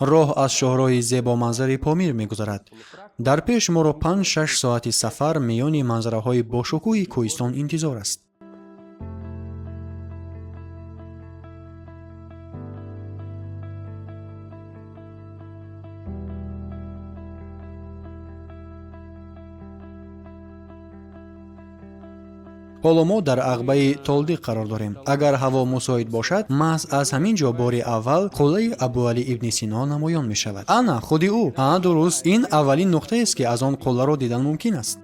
Роҳ аз шоҳроҳи зебоманзари Помир мегузарад. Дар пеш моро 5-6 соати сафар миёни манзараҳои бошукӯҳи кӯҳистон интизор аст. Ҳоло мо дар ағбаи Толдиқ қарор дорем. Агар ҳаво мусоид бошад, маҳз аз ҳамин ҷо бори аввал қуллаи Абуалӣ ибни Сино намоён мешавад. Ана худи ӯ. Ҳа, дуруст, ин аввалин нуқтаест, ки аз он қулларо дидан мумкин аст.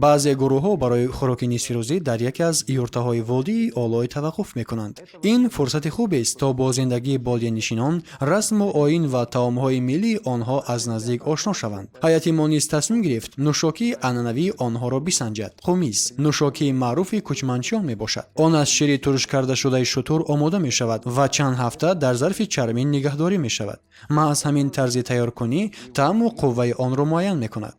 Баъзе гурӯҳҳо барои хӯроки нисфирӯзӣ дар яке аз юртаҳои водии Олой таваққуф мекунанд. Ин фурсати хубест, то бо зиндагии бодиянишинон, расму оин ва таомҳои миллии онҳо аз наздик ошно шаванд. Ҳайати мо низ тасмим гирифт нӯшокии анъанавии онҳоро бисанҷад. Қумиз нӯшокии маъруфи кӯчманчиён мебошад. Он аз шири туршкардашудаи шутур омода мешавад ва чанд ҳафта дар зарфи чармин нигаҳдорӣ мешавад. Маҳз ҳамин тарзи тайёркунӣ таъму қувваи онро муайян мекунад.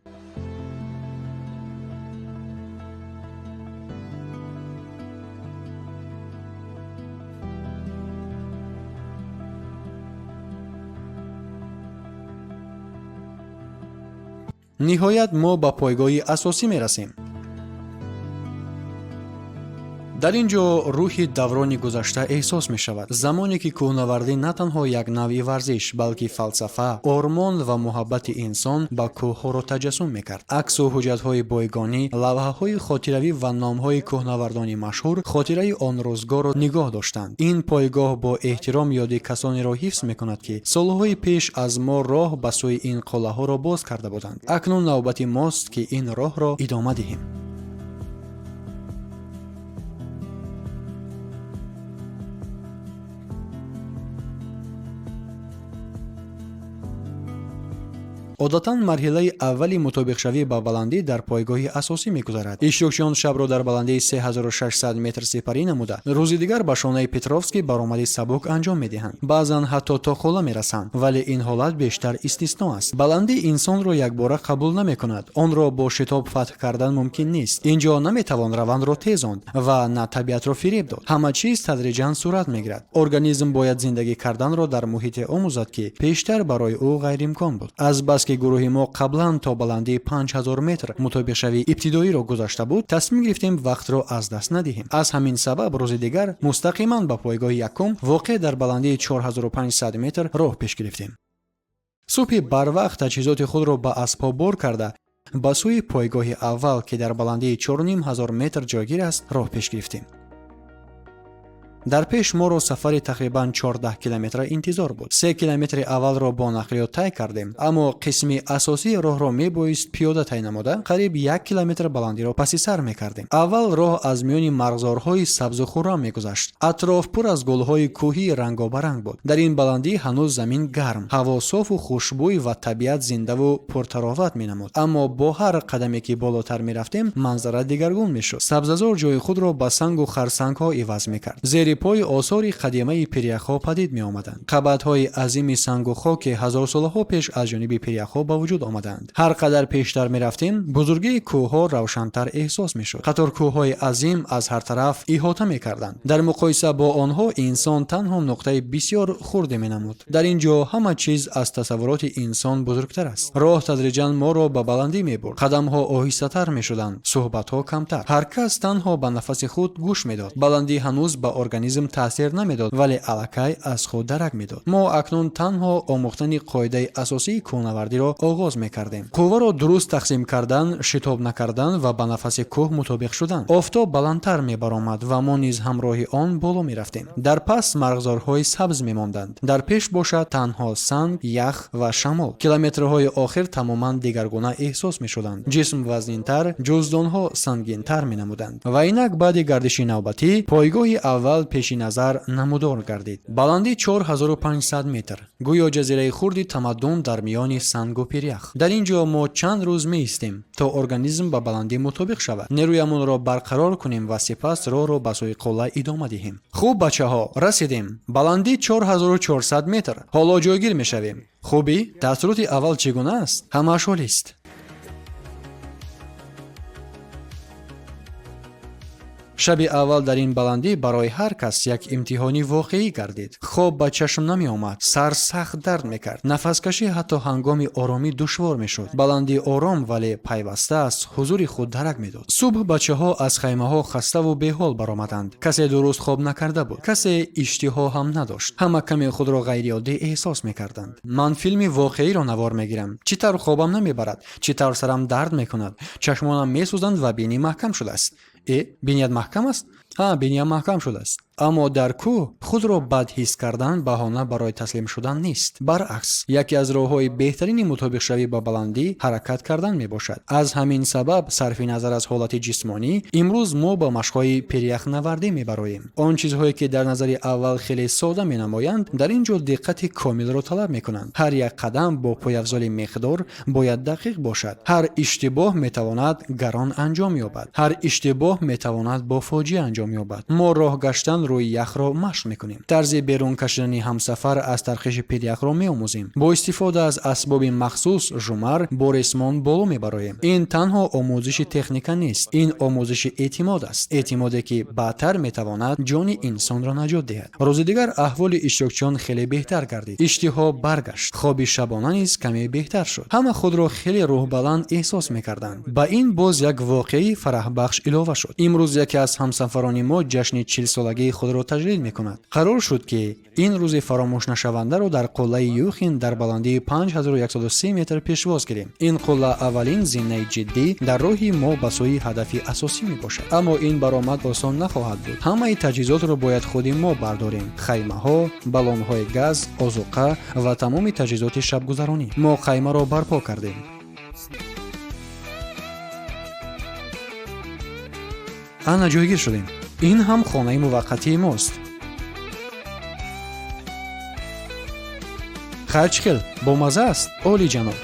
Ниҳоят мо ба пойгоҳи асосӣ мерасем. Дар ин ҷо рӯҳи даврони гузашта эҳсос мешавад, замоне ки кӯҳнавардӣ на танҳо як навъи варзиш, балки фалсафа, ормон ва муҳаббати инсон ба кӯҳҳоро таҷассум мекард. Аксу ҳуҷҷатҳои бойгонӣ, лавҳаҳои хотиравӣ ва номҳои кӯҳнавардони машҳур хотираи он рӯзгорро нигоҳ доштанд. Ин пойгоҳ бо эҳтиром ёди касонеро ҳифз мекунад, ки солҳои пеш аз мо роҳ ба сӯи ин қуллаҳоро боз карда буданд. Акнун навбати мост, ки ин роҳро идома диҳем. Одатан марҳилаи аввали мутобиқшавӣ ба баландӣ дар пойгоҳи асосӣ мегузарад. Иштирокчиён шабро дар баландии 3600 метр сипарӣ намуда, рӯзи дигар ба шонаи Петровский баромади сабук анҷом медиҳанд. Баъзан ҳатто то қулла мерасанд, вале ин ҳолат бештар истисно аст. Баландӣ инсонро якбора қабул намекунад, онро бо шитоб фатҳ кардан мумкин нест. Ин ҷо наметавон равандро тезонд ва на табиатро фиреб дод. Ҳама чиз тадриҷан сурат мегирад. Организм бояд зиндагӣ карданро дар муҳите омӯзад, ки пештар барои ӯ ғайриимкон буд. Азбаски гурӯҳи мо қаблан то баландии 5000 метр мутобиқшавии ибтидоиро гузашта буд, тасмим гирифтем вақтро аз даст надиҳем. Аз ҳамин сабаб рӯзи дигар мустақиман ба пойгоҳи якум, воқеъ дар баландии 4500 метр, роҳ пеш гирифтем. Субҳи барвақт таҷҳизоти худро ба аспҳо бор карда, ба сӯи пойгоҳи аввал, ки дар баландии 4500 метр ҷойгир аст, роҳ пеш гирифтем. Дар пеш моро сафари тақрибан 14 километра интизор буд. 3 километри аввалро бо нақлиёт тай кардем, аммо қисми асосии роҳро мебоист пиёда тай намуда, қариб 1 километр баландиро паси сар мекардем. Аввал роҳ аз миёни марғзорҳои сабзу хуррам мегузашт. Атроф пур аз гулҳои кӯҳии рангобаранг буд. Дар ин баландӣ ҳанӯз замин гарм, ҳаво софу хушбӯй ва табиат зиндаву пуртароват менамуд. Аммо бо ҳар қадаме ки болотар мерафтем, манзара дигаргун мешуд. Сабзазор ҷои худро ба сангу харсангҳо иваз мекард. Зери пой осори қадимаи пиряхҳо падид меомаданд, қабатҳои азими сангу хок, ки ҳазорсолаҳо пеш аз ҷониби пиряхҳо ба вуҷуд омадаанд. Ҳар қадар пештар мерафтем, бузургии кӯҳҳо равшантар эҳсос мешуд. Қатор кӯҳҳои азим аз ҳар тараф иҳота мекарданд. Дар муқоиса бо онҳо инсон танҳо нуқтаи бисёр хурде менамуд. Дар ин ҷо ҳама чиз аз тасаввуроти инсон бузургтар аст. Роҳ тадриҷан моро ба баландӣ мебурд. Қадамҳо оҳистатар мешуданд, суҳбатҳо камтар. Ҳар кас танҳо ба нафаси худ гӯш медод. Баландӣ ҳанӯз ба организм таъсир намедод, вале аллакай аз худ дарак медод. Мо акнун танҳо омӯхтани қоидаи асосии кӯҳнавардиро оғоз мекардем: қувваро дуруст тақсим кардан, шитоб накардан ва ба нафаси кӯҳ мутобиқ шудан. Офтоб баландтар мебаромад ва мо низ ҳамроҳи он боло мерафтем. Дар пас марғзорҳои сабз мемонданд, дар пеш бошад танҳо санг, ях ва шамол. Километрҳои охир тамоман дигаргуна эҳсос мешуданд. Ҷисм вазнинтар, ҷуздонҳо сангинтар менамуданд. Ва инак баъди гардиши навбатӣ пойгоҳи аввал пеши назар намудор гардид. Баландӣ 4500 метр, гӯё ҷазираи хурди тамаддун дар миёни сангу пирях. Дар ин ҷо мо чанд рӯз меистем, то организм ба баландӣ мутобиқ шавад, нерӯямонро барқарор кунем ва сипас роҳро ба сӯи қулла идома диҳем. Хуб, бачаҳо, расидем. Баландӣ 4400 метр. Ҳоло ҷойгир мешавем. Хубӣ? Таассуроти аввал чӣ гуна аст? Ҳамааш олист. Шаби аввал дар ин баландӣ барои ҳар кас як имтиҳони воқеӣ гардид. Хоб ба чашм намеомад, сар сахт дард мекард, нафаскашӣ ҳатто ҳангоми оромӣ душвор мешуд. Баландӣ ором, вале пайваста аз ҳузури худ дарак медод. Субҳ бачаҳо аз хаймаҳо хаставу беҳол баромаданд. Касе дуруст хоб накарда буд, касе иштиҳо ҳам надошт. Ҳама каме худро ғайриоддӣ эҳсос мекарданд. Ман филми воқеиро навор мегирам. Чӣ тавр хобам намебарад, чӣ тавр сарам дард мекунад, чашмонам месӯзанд ва бинӣ маҳкам шудааст. Э, биният маҳкам аст? Ҳа, биниям маҳкам шудааст. Аммо дар кӯҳ худро бад ҳис кардан баҳона барои таслим шудан нест. Баръакс, яке аз роҳҳои беҳтарини мутобиқшавӣ ба баландӣ ҳаракат кардан мебошад. Аз ҳамин сабаб, сарфи назар аз ҳолати ҷисмонӣ, имрӯз мо ба машқҳои пиряхнавардӣ мебароем. Он чизҳое, ки дар назари аввал хеле сода менамоянд, дар ин ҷо диққати комилро талаб мекунанд. Ҳар як қадам бо пойафзоли миқдор бояд дақиқ бошад. Ҳар иштибоҳ метавонад гарон анҷом ёбад, ҳар иштибоҳ метавонад бо фоҷиа анҷом ёбад. Мо роҳ гаштан рӯи яхро машқ мекунем, тарзи берун кашидани ҳамсафар аз тархиши пиряхро меомӯзем. Бо истифода аз асбоби махсус, жумар, бо ресмон боло мебароем. Ин танҳо омӯзиши техника нест, ин омӯзиши эътимод аст, эътимоде, ки баъдтар метавонад ҷони инсонро наҷот диҳад. Рӯзи дигар аҳволи иштирокчиён хеле беҳтар гардид. Иштиҳо баргашт, хоби шабона низ каме беҳтар шуд. Ҳама худро хеле рӯҳбаланд эҳсос мекарданд. Ба ин боз як воқеаи фараҳбахш илова шуд. Имрӯз яке аз ҳамсафарони мо ҷашни 40-солагии худро таҷлил мекунад. Қарор шуд, ки ин рӯзи фаромӯшнашавандаро дар қуллаи Юхин дар баландии 5130 метр пешвоз гирем. Ин қулла аввалин зинаи ҷиддӣ дар роҳи мо ба сӯи ҳадафи асосӣ мебошад. Аммо ин баромад осон нахоҳад буд. Ҳамаи таҷҳизотро бояд худи мо бардорем: хаймаҳо, баллонҳои газ, озуқа ва тамоми таҷҳизоти шабгузаронӣ. Мо хаймаро барпо кардем. Ана, ҷойгир шудем. Ин ҳам хонаи муваққатии мост. Хайр, чӣ хел, бомазза аст? Олӣ ҷаноб.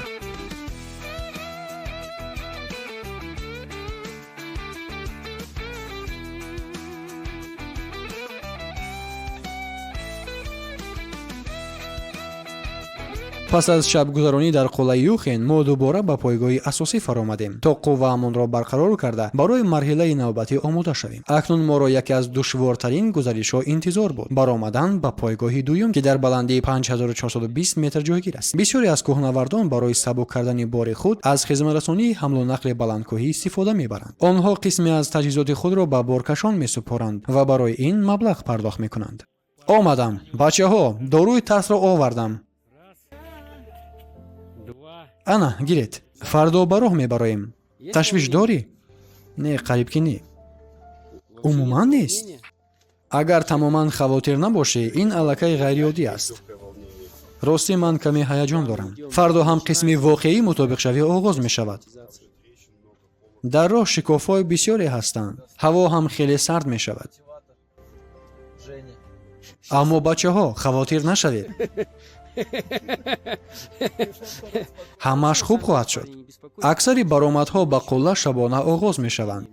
Пас аз шабгузаронӣ дар қуллаи Юхен мо дубора ба пойгоҳи асосӣ фаромадем, то қувваамонро барқарор карда, барои марҳилаи навбатӣ омода шавем. Акнун моро яке аз душвортарин гузаришҳо интизор буд: баромадан ба пойгоҳи дуюм, ки дар баландии 5420 метр ҷойгир аст. Бисёре аз кӯҳнавардон барои сабук кардани бори худ аз хизматрасонии ҳамлу нақли баландкӯҳӣ истифода мебаранд. Онҳо қисме аз таҷҳизоти худро ба боркашон месупоранд ва барои ин маблағ пардохт мекунанд. Омадам, бачаҳо, доруи тарсро овардам. Ана, гиред. Фардо ба роҳ мебароем. Ташвиш дорӣ? Не, қариб ки не, умуман нест. Агар тамоман хавотир набошӣ, ин аллакай ғайриоддӣ аст. Ростӣ, ман каме ҳаяҷон дорам. Фардо ҳам қисми воқеӣ мутобиқшавӣ оғоз мешавад. Дар роҳ шикофҳои бисёре ҳастанд, ҳаво ҳам хеле сард мешавад. Аммо, бачаҳо, хавотир нашавед, ҳамааш хуб хоҳад шуд. Аксари баромадҳо ба қулла шабона оғоз мешаванд.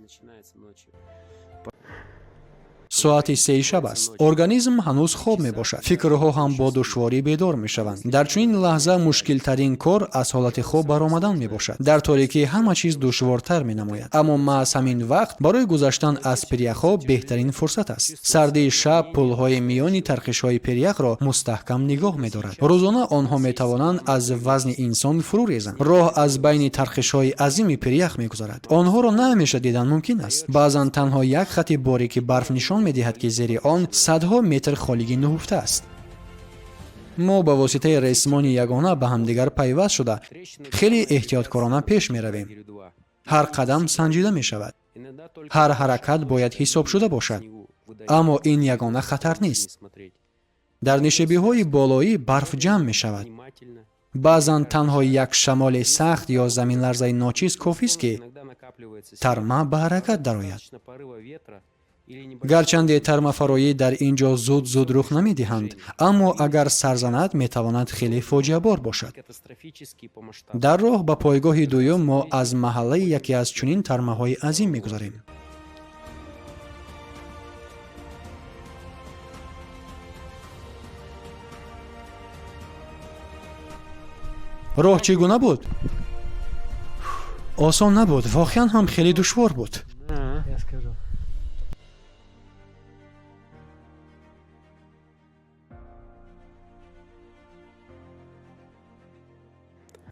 Соати 3-и шаб аст. Организм ҳанӯз хоб мебошад, фикрҳо ҳам бо душворӣ бедор мешаванд. Дар чунин лаҳза мушкилтарин кор аз ҳолати хоб баромадан мебошад. Дар торикӣ ҳама чиз душвортар менамояд. Аммо маҳз ҳамин вақт барои гузаштан аз пиряхҳо беҳтарин фурсат аст. Сардии шаб пулҳои миёни тархишҳои пиряхро мустаҳкам нигоҳ медорад. Рӯзона онҳо метавонанд аз вазни инсон фурӯ резанд. Роҳ аз байни тархишҳои азими пирях мегузарад. Онҳоро на ҳамеша дидан мумкин аст. Баъзан танҳо як хати борики барф нишон медиҳад, ки зери он садҳо метр холигӣ нуҳуфта аст. Мо ба воситаи ресмони ягона ба ҳамдигар пайваст шуда, хеле эҳтиёткорона пеш меравем. Ҳар қадам санҷида мешавад, ҳар ҳаракат бояд ҳисобшуда бошад. Аммо ин ягона хатар нест. Дар нишебиҳои болоӣ барф ҷамъ мешавад. Баъзан танҳо як шамоли сахт ё заминларзаи ночиз кофист, ки тарма ба ҳаракат дарояд. Гарчанде тармафароӣ дар ин ҷо зуд зуд рух намедиҳанд, аммо агар сар занад, метавонад хеле фоҷиабор бошад. Дар роҳ ба пойгоҳи дуюм мо аз маҳаллаи яке аз чунин тармаҳои азим мегузарем. Роҳ чӣ гуна буд? Осон набуд, воқеан ҳам хеле душвор буд. Я скажу.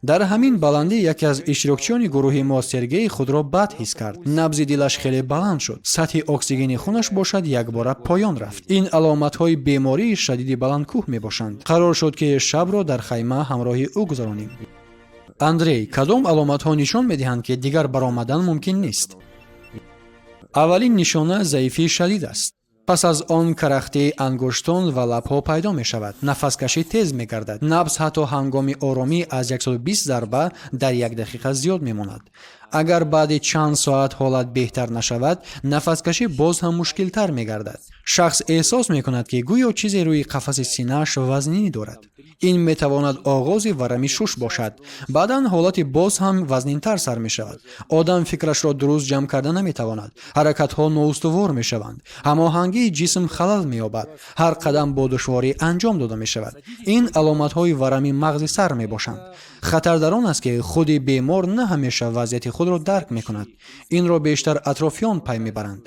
Дар ҳамин баландӣ яке аз иштирокчиёни гурӯҳи мо Сергей худро бад ҳис кард. Набзи дилаш хеле баланд шуд. Сатҳи оксигени хунаш бошад якбора поён рафт. Ин аломатҳои бемории шадиди баландкӯҳ мебошанд. Қарор шуд, ки шабро дар хайма ҳамроҳи ӯ гузаронем. Андрей, кадом аломатҳо нишон медиҳанд, ки дигар баромадан мумкин нест? Аввалин нишона заифии шадид аст. Пас аз он карахтии ангуштон ва лабҳо пайдо мешавад. Нафаскашӣ тез мегардад. Набз ҳатто ҳангоми оромӣ аз 120 зарба дар як дақиқа зиёд мемонад. Агар баъди чанд соат ҳолат беҳтар нашавад, нафаскашӣ боз ҳам мушкилтар мегардад. Шахс эҳсос мекунад, ки гӯё чизе рӯи қафаси синааш вазнинӣ дорад. Ин метавонад оғози варами шуш бошад. Баъдан ҳолати боз ҳам вазнинтар сар мешавад. Одам фикрашро дуруст ҷамъ карда наметавонад. Ҳаракатҳо ноустувор мешаванд. Ҳамоҳангии ҷисм халал меёбад. Ҳар қадам бо душворӣ анҷом дода мешавад. Ин аломатҳои варами мағзи сар мебошанд. Хатар дар он аст, ки худи бемор на ҳамеша вазъияти худро дарк мекунад. Инро бештар атрофиён пай мебаранд.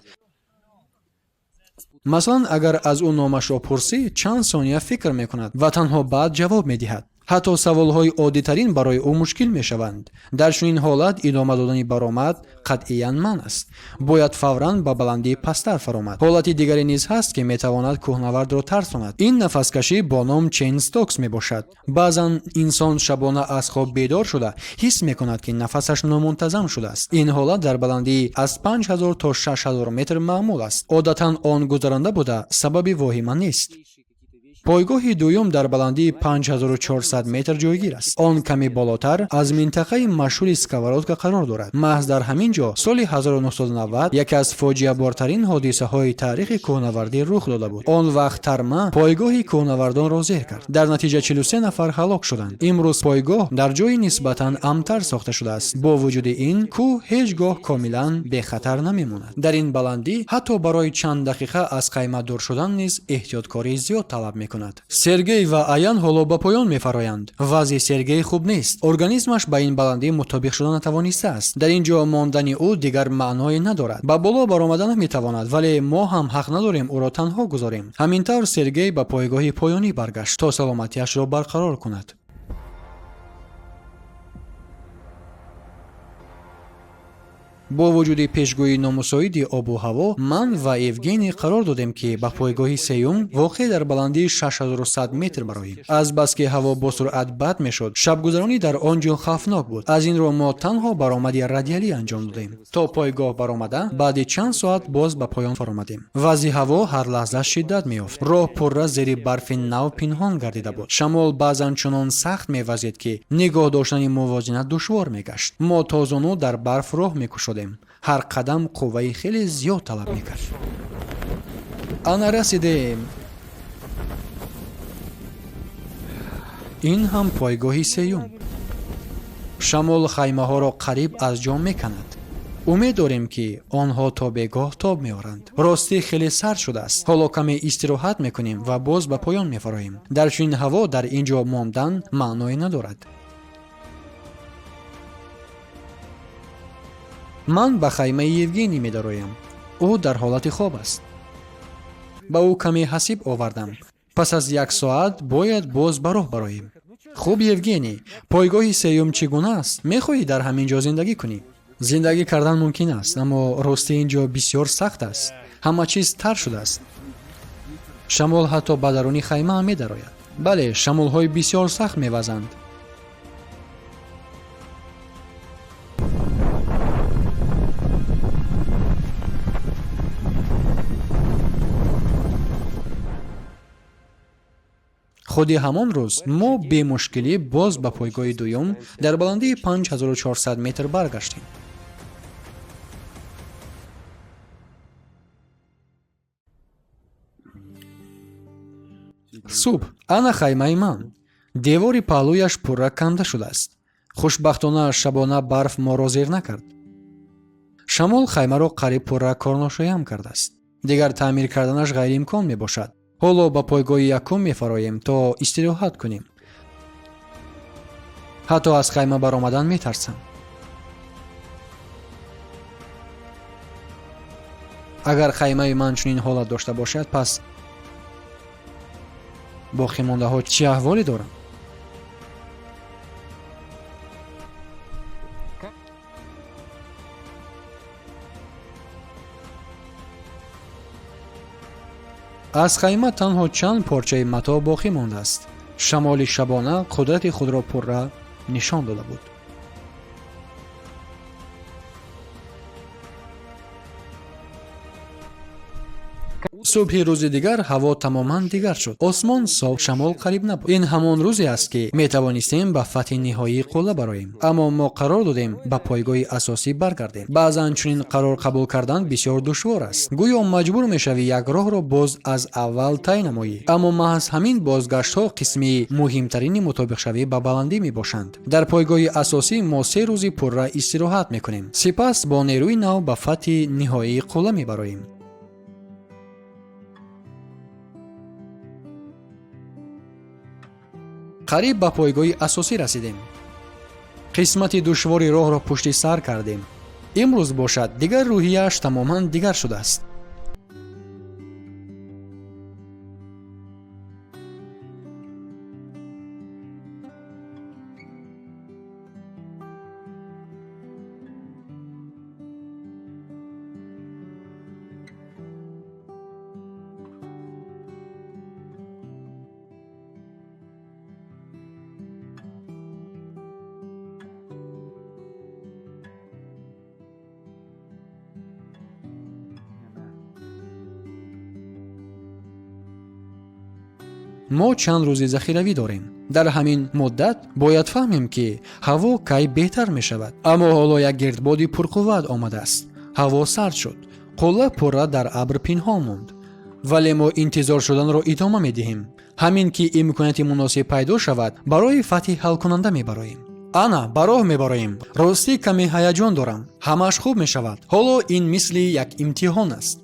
Масалан, агар аз ӯ номашро пурсӣ, чанд сония фикр мекунад ва танҳо баъд ҷавоб медиҳад. Ҳатто саволҳои оддитарин барои ӯ мушкил мешаванд. Дар чунин ҳолат идома додани баромад қатъиян манъ аст. Бояд фавран ба баландии пасттар фаромад. Ҳолати дигаре низ ҳаст, ки метавонад кӯҳнавардро тарсонад. Ин нафаскашӣ бо ном Чейн-Стокс мебошад. Баъзан инсон шабона аз хоб бедор шуда ҳис мекунад, ки нафасаш номунтазам шудааст. Ин ҳолат дар баландии аз 5000 то 6000 метр маъмул аст. Одатан он гузаранда буда, сабаби воҳима нест. Пойгоҳи дуюм дар баландии 5400 метр ҷойгир аст. Он каме болотар аз минтақаи машҳури Сковородка қарор дорад. Маҳз дар ҳамин ҷо соли 1990 яке аз фоҷиабортарин ҳодисаҳои таърихи кӯҳнавардӣ рух дода буд. Он вақт тарма пойгоҳи кӯҳнавардонро зер кард. Дар натиҷа 43 нафар ҳалок шуданд. Имрӯз пойгоҳ дар ҷои нисбатан амнтар сохта шудааст. Бо вуҷуди ин, кӯҳ ҳеҷ гоҳ комилан бехатар намемонад. Дар ин баландӣ ҳатто барои чанд дақиқа аз хайма дур шудан низ эҳтиёткории зиёд талаб мекунад. Сергей ва Аян ҳоло ба поён мефароянд. Вазъи Сергей хуб нест. Организмаш ба ин баландӣ мутобиқ шуда натавонистааст. Дар ин ҷо мондани ӯ дигар маъное надорад. Ба боло баромада наметавонад, вале мо ҳам ҳақ надорем ӯро танҳо гузорем. Ҳамин тавр Сергей ба пойгоҳи поёнӣ баргашт, то саломатиашро барқарор кунад. Бо вуҷуди пешгӯии номусоиди обу ҳаво, ман ва Евгений қарор додем, ки ба пойгоҳи сеюм, воқеъ дар баландии 6100 метр, бароем. Азбаски ҳаво бо суръат бад мешуд, шабгузаронӣ дар он ҷо хавфнок буд. Аз ин рӯ мо танҳо баромади радиалӣ анҷом додем. То пойгоҳ баромада, баъди чанд соат боз ба поён фаромадем. Вазъи ҳаво ҳар лаҳза шиддат меёфт. Роҳ пурра зери барфи нав пинҳон гардида буд. Шамол баъзан чунон сахт мевазид, ки нигоҳ доштани мувозинат душвор мегашт. Мо то зону дар барф роҳ мекушодем. Ҳар қадам қувваи хеле зиёд талаб мекард. Ана расидем. Ин ҳам пойгоҳи сеюм. Шамол хаймаҳоро қариб аз ҷо меканад. Умед дорем, ки онҳо то бегоҳ тоб меоранд. Ростӣ, хеле сард шудааст. Ҳоло каме истироҳат мекунем ва боз ба поён мефароем. Дар чунин ҳаво дар ин ҷо мондан маъное надорад. Ман ба хаймаи Евгений медароям. Ӯ дар ҳолати хоб аст. Ба ӯ каме ҳасиб овардам. Пас аз як соат бояд боз ба роҳ бароем. Хуб, Евгений, пойгоҳи сеюм чӣ гуна аст? Мехоҳӣ дар ҳамин ҷо зиндагӣ кунӣ? Зиндагӣ кардан мумкин аст, аммо ростӣ ин ҷо бисёр сахт аст. Ҳама чиз тар шудааст. Шамол ҳатто ба даруни хайма ҳам медарояд. Бале, шамолҳои бисёр сахт мевазанд. Худи ҳамон рӯз мо бемушкилӣ боз ба пойгоҳи дуюм дар баландии 5400 метр баргаштем. Субҳ. Ана хаймаи ман. Девори паҳлӯяш пурра канда шудааст. Хушбахтона, шабона барф моро зер накард. Шамол хаймаро қариб пурра корношоям кардааст. Дигар таъмир карданаш ғайриимкон мебошад. Ҳоло ба пойгоҳи якум мефароем, то истироҳат кунем. Ҳатто аз хайма баромадан метарсам. Агар хаймаи ман чунин ҳолат дошта бошад, пас боқимондаҳо чӣ аҳволе доранд? Аз хайма танҳо чанд порчаи матоъ боқӣ мондааст. Шамоли шабона қудрати худро пурра нишон дода буд. Субҳи рӯзи дигар ҳаво тамоман дигар шуд. Осмон соф, шамол қариб набуд. Ин ҳамон рӯзе аст, ки метавонистем ба фатҳи ниҳоии қулла бароем, аммо мо қарор додем ба пойгоҳи асосӣ баргардем. Баъзан чунин қарор қабул кардан бисёр душвор аст. Гӯё маҷбур мешавӣ як роҳро боз аз аввал тай намоӣ, аммо маҳз ҳамин бозгаштҳо қисми муҳимтарини мутобиқшавӣ ба баландӣ мебошанд. Дар пойгоҳи асосӣ мо 3 рӯзи пурра истироҳат мекунем, сипас бо нерӯи нав ба фатҳи ниҳоии қулла мебароем. Қариб ба пойгоҳи асосӣ расидем. Қисмати душвори роҳро пушти сар кардем. Имрӯз бошад, дигар рӯҳияаш тамоман дигар шудааст. Мо чанд рӯзи захиравӣ дорем. Дар ҳамин муддат бояд фаҳмем, ки ҳаво кай беҳтар мешавад. Аммо ҳоло як гирдбоди пурқувват омадааст. Ҳаво сард шуд, қулла пурра дар абр пинҳон монд, вале мо интизор шуданро идома медиҳем. Ҳамин ки имконияти муносиб пайдо шавад, барои фатҳи ҳалкунанда мебароем. Ана, ба роҳ мебароем. Ростӣ, каме ҳаяҷон дорам. Ҳамааш хуб мешавад. Ҳоло ин мисли як имтиҳон аст.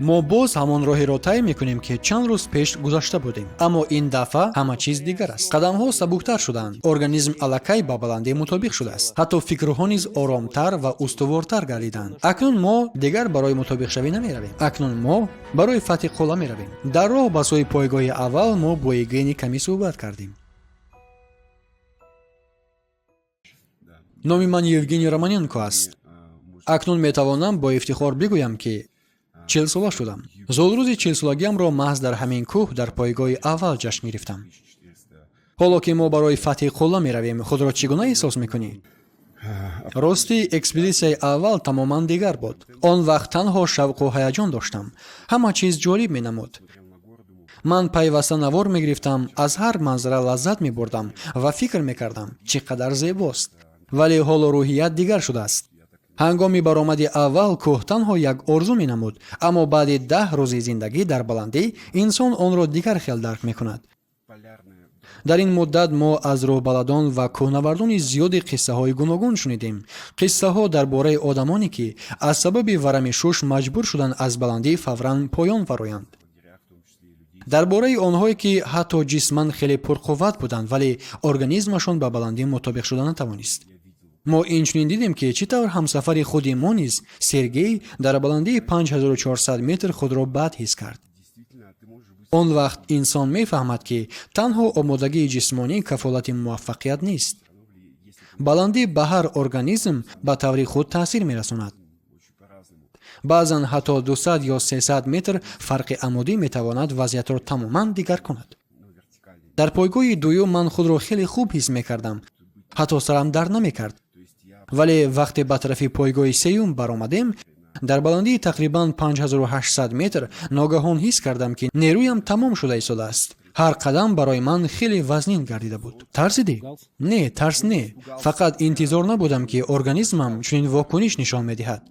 Мо боз ҳамон роҳеро тай мекунем, ки чанд рӯз пеш гузашта будем, аммо ин дафъа ҳама чиз дигар аст. Қадамҳо сабуктар шудаанд, организм аллакай ба баландӣ мутобиқ шудааст, ҳатто фикрҳо низ оромтар ва устувортар гардиданд. Акнун мо дигар барои мутобиқшавӣ намеравем, акнун мо барои фатҳи қулла меравем. Дар роҳ ба сӯи пойгоҳи аввал мо бо Евгений каме суҳбат кардем. Номи ман Евгений Романенко аст. Акнун метавонам бо ифтихор бигӯям, ки 40-сола шудам. Золрӯзи 40-солагиамро маҳз дар ҳамин кӯҳ, дар пойгоҳи аввал ҷашн гирифтам. Ҳоло ки мо барои фатҳи қулла меравем, худро чӣ гуна эҳсос мекунӣ? Ростӣ, экспедитсияи аввал тамоман дигар буд. Он вақт танҳо шавқу ҳаяҷон доштам, ҳама чиз ҷолиб менамуд. Ман пайваста навор мегирифтам, аз ҳар манзара лаззат мебурдам ва фикр мекардам, чӣ қадар зебост. Вале ҳоло рӯҳият дигар шудааст. Ҳангоми баромади аввал кӯҳ танҳо як орзу менамуд, аммо баъди 10 рӯзи зиндагӣ дар баландӣ инсон онро дигар хел дарк мекунад. Дар ин муддат мо аз роҳбаладон ва кӯҳнавардони зиёди қиссаҳои гуногун шунидем. Қиссаҳо дар бораи одамоне, ки аз сабаби варами шуш маҷбур шуданд аз баландӣ фавран поён фароянд, дар бораи онҳое, ки ҳатто ҷисман хеле пурқувват буданд, вале организмашон ба баландӣ мутобиқ шуда натавонист. Мо инчунин дидем, ки чӣ тавр ҳамсафари худи мо низ, Сергей, дар баландии 5400 метр худро бад ҳис кард. Он вақт инсон мефаҳмад, ки танҳо омодагии ҷисмонӣ кафолати муваффақият нест. Баландӣ ба ҳар организм ба таври худ таъсир мерасонад. Баъзан ҳатто 200 ё 300 метр фарқи амудӣ метавонад вазъиятро тамоман дигар кунад. Дар пойгоҳи дуюм ман худро хеле хуб ҳис мекардам, ҳатто сарам дард намекард, вале вақте ба тарафи пойгоҳи сеюм баромадем, дар баландии тақрибан 5800 метр, ногаҳон ҳис кардам, ки нерӯям тамом шуда истодааст. Ҳар қадам барои ман хеле вазнин гардида буд. Тарсидӣ? Не, тарс не, фақат интизор набудам, ки организмам чунин вокуниш нишон медиҳад.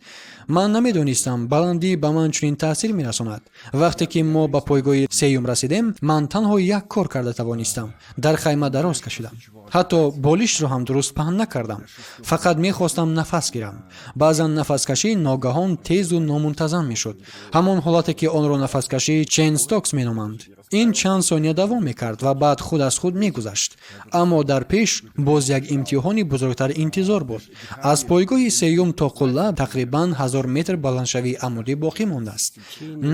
Ман намедонистам, баландӣ ба ман чунин таъсир мерасонад. Вақте ки мо ба пойгоҳи сеюм расидем, ман танҳо як кор карда тавонистам: дар хайма дароз кашидам. Ҳатто болиштро ҳам дуруст паҳн накардам. Фақат мехостам нафас гирам. Баъзан нафаскашӣ ногаҳон тезу номунтазам мешуд, ҳамон ҳолате, ки онро нафаскашии Чен Стокс меноманд. Ин чанд сония давом мекард ва баъд худ аз худ мегузашт. Аммо дар пеш боз як имтиҳони бузургтар интизор буд. Аз пойгоҳи сеюм то қулла тақрибан 1000 метр баландшавии амудӣ боқӣ мондааст.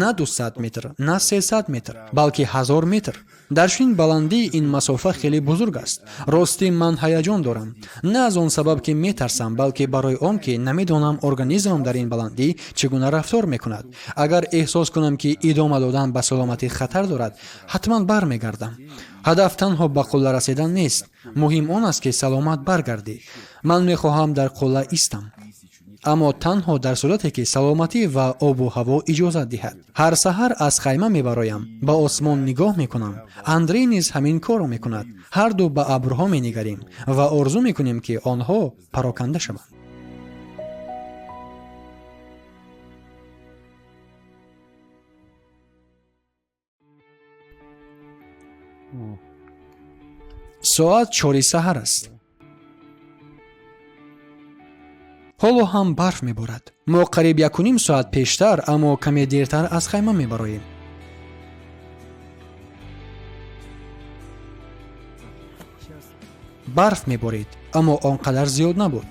На 200 метр, на 300 метр, балки 1000 метр. Дар чунин баландӣ ин масофа хеле бузург аст. Ростӣ, ман ҳаяҷон дорам. На аз он сабаб, ки метарсам, балки барои он ки намедонам, организмам дар ин баландӣ чӣ гуна рафтор мекунад. Агар эҳсос кунам, ки идома додан ба саломатӣ хатар дорад, ҳатман бармегардам. Ҳадаф танҳо ба қулла расидан нест, муҳим он аст, ки саломат баргардӣ. Ман мехоҳам дар қулла истам, аммо танҳо дар сурате, ки саломатӣ ва обу ҳаво иҷозат диҳад. Ҳар саҳар аз хайма мебароям, ба осмон нигоҳ мекунам. Андрей низ ҳамин корро мекунад. Ҳарду ба абрҳо менигарем ва орзу мекунем, ки онҳо пароканда шаванд. Соат 4-и саҳар аст. Ҳоло ҳам барф меборад. Мо қариб 1,5 соат пештар, аммо каме дертар аз хайма мебароем. Барф меборид, аммо он қадар зиёд набуд.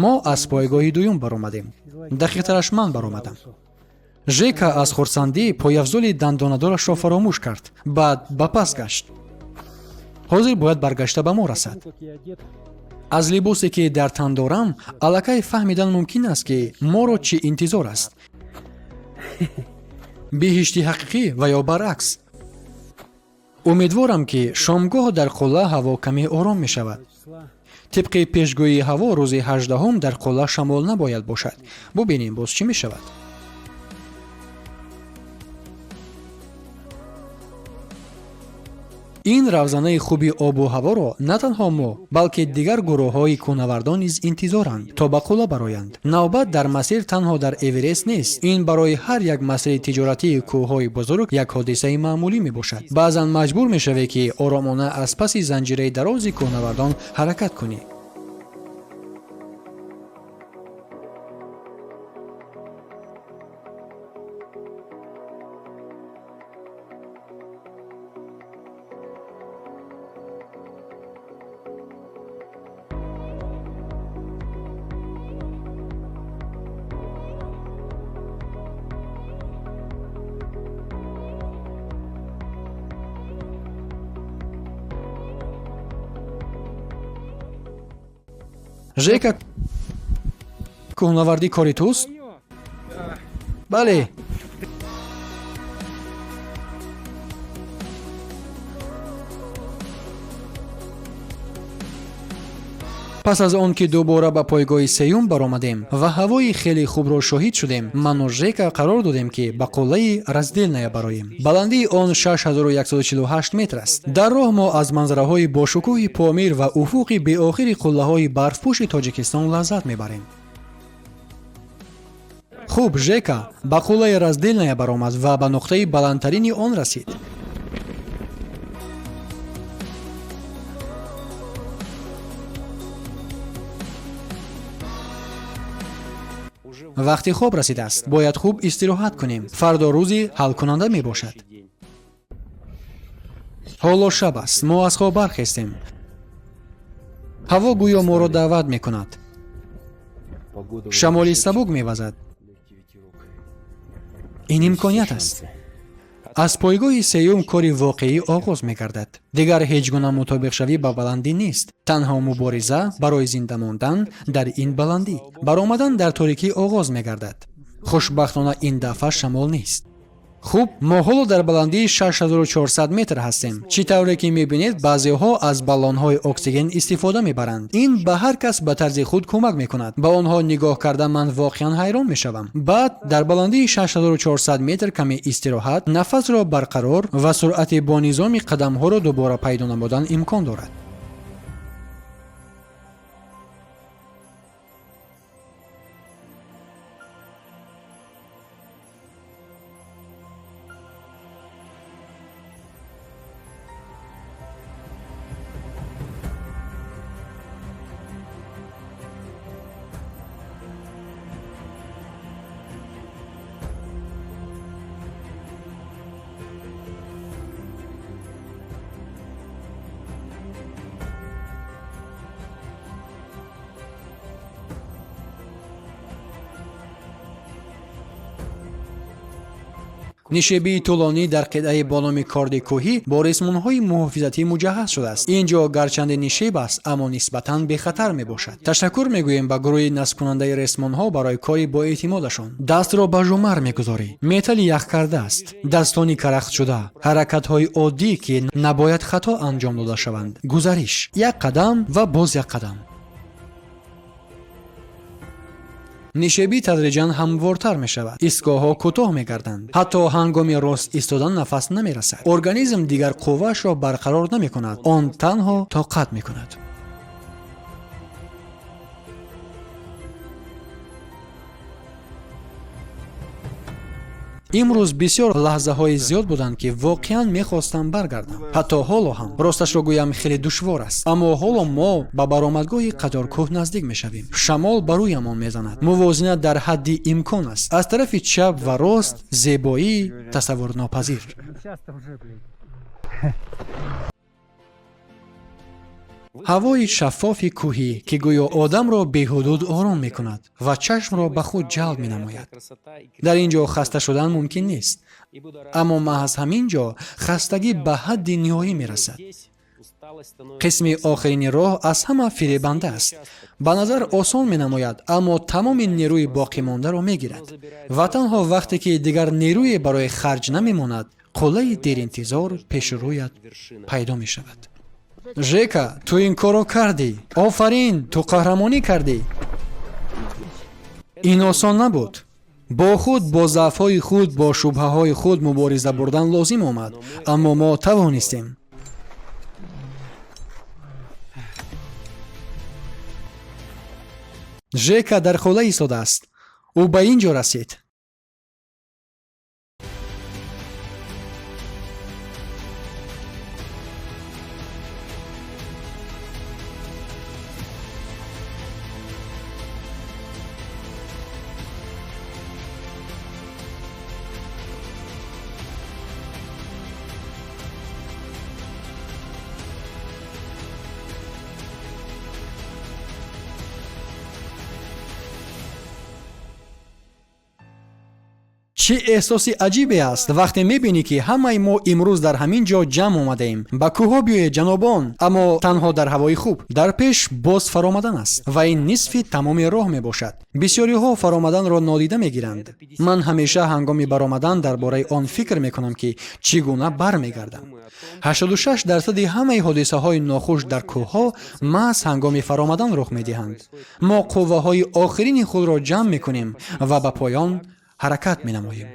Мо аз пойгоҳи дуюм баромадем, дақиқтараш, ман баромадам. Жека аз хурсандӣ пойафзоли дандонадорашро фаромӯш кард, баъд ба пас гашт. Ҳозир бояд баргашта ба мо расад. Аз либосе, ки дар тан дорам, аллакай фаҳмидан мумкин аст, ки моро чӣ интизор аст: биҳишти ҳақиқӣ ва ё баръакс. Умедворам, ки шомгоҳ дар қулла ҳаво каме ором мешавад. Тибқи пешгӯии ҳаво, рӯзи 18-ум дар қулла шамол набояд бошад. Бубинем, боз чӣ мешавад. Ин равзанаи хуби обу ҳаворо на танҳо мо, балки дигар гурӯҳҳои кӯҳнавардон низ интизоранд, то ба қулла бароянд. Навбат дар масир танҳо дар Эверест нест. Ин барои ҳар як масири тиҷоратии кӯҳҳои бузург як ҳодисаи маъмулӣ мебошад. Баъзан маҷбур мешавӣ, ки оромона аз паси занҷираи дарози кӯҳнавардон ҳаракат кунӣ. Жека, кӯҳнавардӣ кори туст? Бале. Пас аз он ки дубора ба пойгоҳи сеюм баромадем ва ҳавои хеле хубро шоҳид шудем, ману Жека қарор додем, ки ба қуллаи Разделная бароем. Баландии он 6148 метр аст. Дар роҳ мо аз манзараҳои бошукӯҳи Помир ва уфуқи беохири қуллаҳои барфпӯши Тоҷикистон лаззат мебарем. Хуб, Жека ба қуллаи Раздельная баромад ва ба нуқтаи баландтарини он расид. Вақти хоб расидааст, бояд хуб истироҳат кунем. Фардо рӯзи ҳалкунанда мебошад. Ҳоло шаб аст, мо аз хоб бархестем. Ҳаво гӯё моро даъват мекунад. Шамоли сабук мевазад. Ин имконият аст. Аз пойгоҳи сеюм кори воқеӣ оғоз мегардад. Дигар ҳеҷ гуна мутобиқшавӣ ба баландӣ нест, танҳо мубориза барои зинда мондан дар ин баландӣ. Баромадан дар торикӣ оғоз мегардад. Хушбахтона, ин дафъа шамол нест. Хуб, мо ҳоло дар баландии 6400 метр ҳастем. Чӣ тавре ки мебинед, баъзеҳо аз баллонҳои оксиген истифода мебаранд. Ин ба ҳар кас ба тарзи худ кӯмак мекунад. Ба онҳо нигоҳ карда, ман воқеан ҳайрон мешавам. Баъд дар баландии 6400 метр каме истироҳат, нафасро барқарор ва суръати бонизоми қадамҳоро дубора пайдо намудан имкон дорад. Нишебии тӯлонӣ дар қитъаи бо номи Корди кӯҳӣ бо ресмонҳои муҳофизатӣ муҷаҳҳаз шудааст. Ин ҷо гарчанде нишеб аст, аммо нисбатан бехатар мебошад. Ташаккур мегӯем ба гурӯҳи насбкунандаи ресмонҳо барои кори боэътимодашон. Дастро ба жумар мегузорӣ. Металли ях кардааст, дастони карахтшуда, ҳаракатҳои оддӣ, ки набояд хато анҷом дода шаванд. Гузариш, як қадам ва боз як қадам. Нишебӣ тадриҷан ҳамвортар мешавад, истгоҳҳо кӯтоҳ мегарданд. Ҳатто ҳангоми рост истодан нафас намерасад. Организм дигар қувваашро барқарор намекунад, он танҳо тоқат мекунад. Имрӯз бисёр лаҳзаҳои зиёд буданд, ки воқеан мехостам баргардам. Ҳатто ҳоло ҳам, росташро гӯям, хеле душвор аст. Аммо ҳоло мо ба баромадгоҳи қаторкӯҳ наздик мешавем. Шамол ба рӯямон мезанад. Мувозинат дар ҳадди имкон аст. Аз тарафи чап ва рост зебоии тасаввурнопазир. Ҳавои шаффофи кӯҳӣ, ки гӯё одамро беҳудуд ором мекунад ва чашмро ба худ ҷалб менамояд. Дар ин ҷо хаста шудан мумкин нест, аммо маҳз ҳамин ҷо хастагӣ ба ҳадди ниҳоӣ мерасад. Қисми охирини роҳ аз ҳама фиребанда аст. Ба назар осон менамояд, аммо тамоми нерӯи боқимондаро мегирад ва танҳо вақте ки дигар нерӯе барои харҷ намемонад, қуллаи деринтизор пеши рӯят пайдо мешавад. Жека, ту ин корро кардӣ! Офарин, ту қаҳрамонӣ кардӣ! Ин осон набуд. Бо худ, бо заъфҳои худ, бо шубҳаҳои худ мубориза бурдан лозим омад, аммо мо тавонистем. Жека дар қулла истодааст. Ӯ ба ин ҷо расид. Чӣ эҳсоси аҷибе аст, вақте мебинӣ, ки ҳамаи мо имрӯз дар ҳамин ҷо ҷамъ омадаем. Ба кӯҳҳо биёед, ҷанобон, аммо танҳо дар ҳавои хуб. Дар пеш боз фаромадан аст ва ин нисфи тамоми роҳ мебошад. Бисёриҳо фаромаданро нодида мегиранд. Ман ҳамеша ҳангоми баромадан дар бораи он фикр мекунам, ки чӣ гуна бармегардам. 86 дарсади ҳамаи ҳодисаҳои нохуш дар кӯҳҳо маҳз ҳангоми фаромадан рух медиҳанд. Мо қувваҳои охирини худро ҷамъ мекунем ва ба поён ҳаракат менамоем.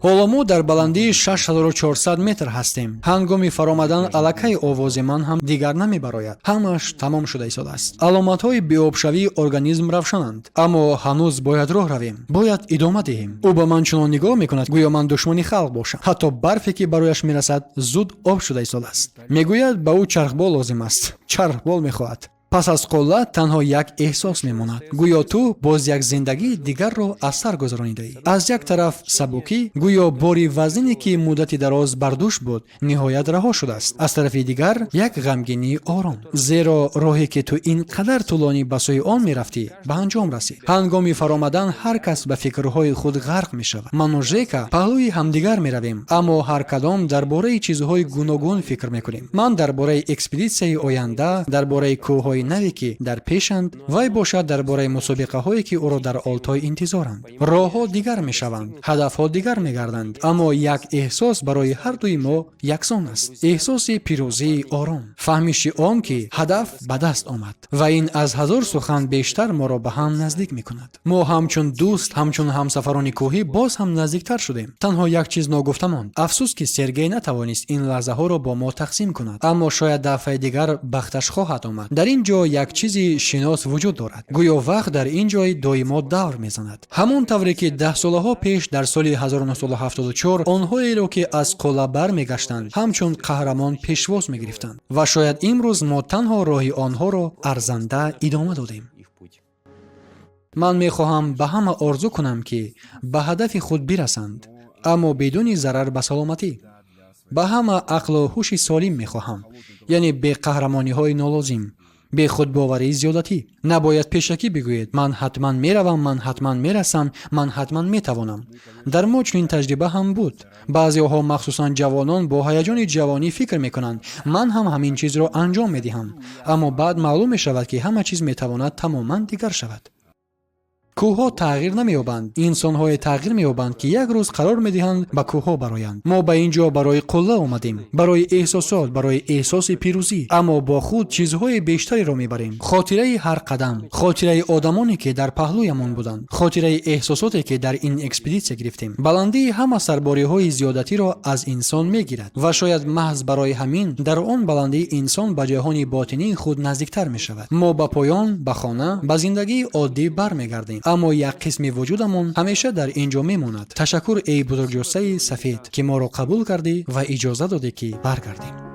Ҳоло мо дар баландии 6400 метр ҳастем. Ҳангоми фаромадан аллакай овози ман ҳам дигар намебарояд. Ҳамаш тамом шуда истодааст. Аломатҳои беобшавии организм равшананд, аммо ҳанӯз бояд роҳ равем, бояд идома диҳем. Ӯ ба ман чунон нигоҳ мекунад, гӯё ман душмани халқ бошам. Ҳатто барфе, ки барояш мерасад, зуд об шуда истодааст. Мегӯяд, ба ӯ чархбол лозим аст, чархбол мехоҳад. Пас аз қулла танҳо як эҳсос мемонад, гӯё ту боз як зиндагии дигарро аз сар гузаронидаӣ. Аз як тараф сабукӣ, гӯё бори вазнине, ки муддати дароз бар дӯш буд, ниҳоят раҳо шудааст. Аз тарафи дигар як ғамгинии ором, зеро роҳе, ки ту ин қадар тӯлонӣ ба сӯи он мерафтӣ, ба анҷом расид. Ҳангоми фаромадан ҳар кас ба фикрҳои худ ғарқ мешавад. Ману Жека паҳлӯи ҳамдигар меравем, аммо ҳар кадом дар бораи чизҳои гуногун фикр мекунем. Ман дар бораи экспедитсияи оянда, дар бораи кӯҳҳои наве, ки дар пешанд, вай бошад дар бораи мусобиқаҳое, ки ӯро дар Олтой интизоранд. Роҳҳо дигар мешаванд, ҳадафҳо дигар мегарданд, аммо як эҳсос барои ҳардуи мо яксон аст: эҳсоси пирӯзии ором, фаҳмиши он, ки ҳадаф ба даст омад, ва ин аз ҳазор сухан бештар моро ба ҳам наздик мекунад. Мо ҳамчун дӯст, ҳамчун ҳамсафарони кӯҳӣ боз ҳам наздиктар шудем. Танҳо як чиз ногуфта монд: афсӯс, ки Сергей натавонист ин лаҳзаҳоро бо мо тақсим кунад, аммо шояд дафъаи дигар бахташ хоҳад омад. Дар ин ҷо як чизи шинос вуҷуд дорад, гӯё вақт дар ин ҷой доимо давр мезанад. Ҳамон тавре ки 10 солаҳо пеш, дар соли 1974, онҳоеро, ки аз қулла бармегаштанд, ҳамчун қаҳрамон пешвоз мегирифтанд, ва шояд имрӯз мо танҳо роҳи онҳоро арзанда идома додем. Их путь. Ман мехоҳам ба ҳама орзу кунам, ки ба ҳадафи худ бирасанд, аммо бидуни зарар ба саломатӣ. Ба ҳама ақлу ҳуши солим мехоҳам, яъне бе қаҳрамониҳои нолозим, бе худбоварии зиёдатӣ. Набояд пешакӣ бигӯед: «Ман ҳатман меравам, ман ҳатман мерасам, ман ҳатман метавонам». Дар мо чунин таҷриба ҳам буд. Баъзеҳо, махсусан ҷавонон, бо ҳаяҷони ҷавонӣ фикр мекунанд: «Ман ҳам ҳамин чизро анҷом медиҳам», аммо баъд маълум мешавад, ки ҳама чиз метавонад тамоман дигар шавад. Кӯҳҳо тағйир намеёбанд, инсонҳое тағйир меёбанд, ки як рӯз қарор медиҳанд ба кӯҳҳо бароянд. Мо ба ин ҷо барои қулла омадем, барои эҳсосот, барои эҳсоси пирӯзӣ, аммо бо худ чизҳои бештареро мебарем: хотираи ҳар қадам, хотираи одамоне, ки дар паҳлӯямон буданд, хотираи эҳсосоте, ки дар ин экспедитсия гирифтем. Баландии ҳама сарбориҳои зиёдатиро аз инсон мегирад ва шояд маҳз барои ҳамин дар он баландӣ инсон ба ҷаҳони ботинии худ наздиктар мешавад. Мо ба поён, ба хона, ба зиндагии оддӣ бармегардем, аммо як қисми вуҷудамон ҳамеша дар ин ҷо мемонад. Ташаккур, эй бузургҷуссаи сафед, ки моро қабул кардӣ ва иҷоза додӣ, ки баргардем.